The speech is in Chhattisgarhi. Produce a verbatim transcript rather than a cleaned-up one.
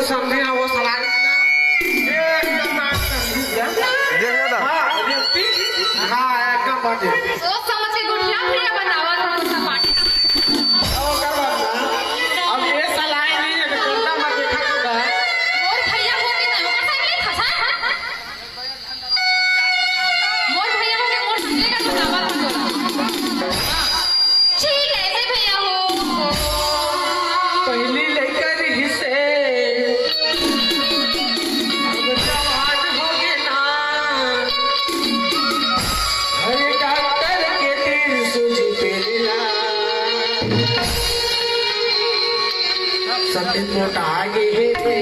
समझे ना, वो सलाह एकदम बात समझी क्या? देख ले ना। हाँ, हाँ, एकदम बात है। सोच समझ के गुठिया भैया बतावा था उसका पार्टी। अब ओकर बाद ना, अब ये सलाह नहीं है, तो करता मत देखा तो का। मोर भैया होते ना, ओकर साइड ले फंसा है। मोर भैया होके मोर संगे का तो दावा कर दो। हाँ। ठीक है, ऐसे भैया हो। पहली लइका रहिसे, अब जवान हो गे ना। अरे डॉक्टर के तीन सूजी पेलना। सब दिन मोटा गे हे।